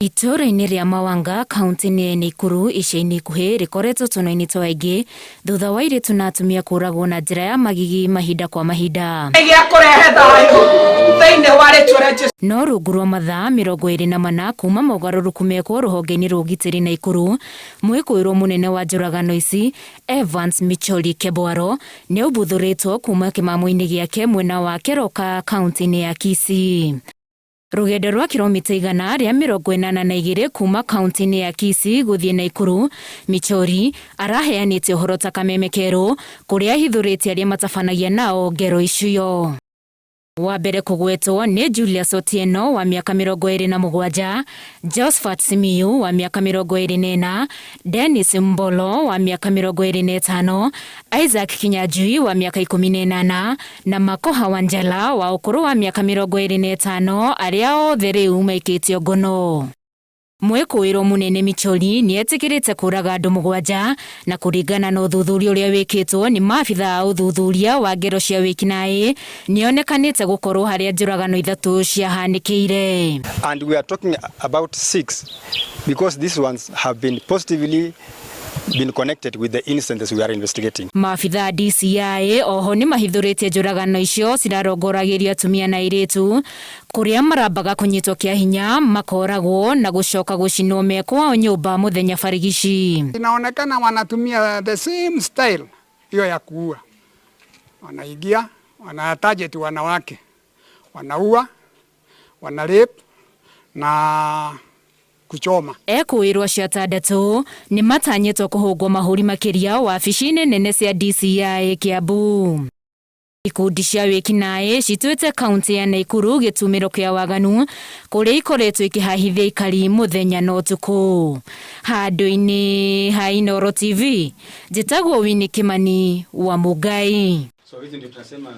Itũũra-inĩ rĩa Mawanga kaunti-inĩ ya Nakuru ica-inĩ ikuhĩ rĩkoretwo tũnua-inĩ twa aingĩ thutha wa airĩtu na atumia kũragwo na njĩra ya magigi mahinda kwa mahinda. Gĩa kũrehe thayũ thĩinĩ wa rĩtwa rĩa Jesũ. No rungu rwa mathaa 24 kuma mogarũrũku mekwo rũhonge-inĩ rwa ũgitĩri Naikuru, mwĩkũĩrwo mũnene wa njũragano ici Evans Michori Kebwaro nĩaumbuthũrĩtwo kuma kĩmamo-inĩ gĩake mwena wa Keroka kaunti-inĩ ya Kisii. Rũgendo rwa kiromita 182 kuma kaunti-inĩ ya Kisii gũthiĩ Naikuru, Michori araheanĩte ũhoro ta kameme kerũ kũrĩa ahithũrĩte arĩa matabanagia nao ngero icio. Wa mbere kũgwetwo nĩ Julius Otieno wa mĩaka 27, Josphat Simiyu wa mĩaka 24, Dennis Mbolo wa mĩaka 25, Isaac Kinyanjui wa mĩaka 18 na Makoha Wanjala wa ũkũrũ wa mĩaka 25 arĩa othe rĩu maikĩtio ngono. Mwĩkũĩrwo mũnene Michori nĩetĩkĩrĩte kũraga andũ mũgwanja na kũringana na ũthuthuria ũrĩa wĩkĩtwo nĩ maabitha a ũthuthuria wa ngero cia wĩkinaĩ nĩonekanĩte gũkorwo harĩa njũragano ithatũ ciahanĩkĩire. And we are talking about six because these ones have been positively been connected with the incidents we are investigating. Maabitha a DCI oho nĩmahithũrĩtie njũragano icio cirarongoragĩrio atumia na airĩtu kũrĩa marambaga kũnyitwo kĩa hinya makoragwo na gũcoka gũcinwo me kwao nyũmba mũthenya barigici. Inaonekana wanatumia the same style hiyo ya kuua, wanaingia wana target wanawake, wanaua, wana rape na kuchoma. Ekũĩrwo acio atandatũ nĩmatanyĩtwo kũhũngwo mahũri makĩria wabici-inĩ nene cia DCI Kiambu. Ikundi cia wĩkinaĩ cituĩte kaunti ya Naikuru gĩtumĩro kĩa waganu kũrĩa ikoretwo ikĩhahithia aikari mũthenya na ũtukũ. Handũ-inĩ ha Inooro TV, njĩtagwo Winnie Kimani wa Mũngai. So hizi ndio tunasema.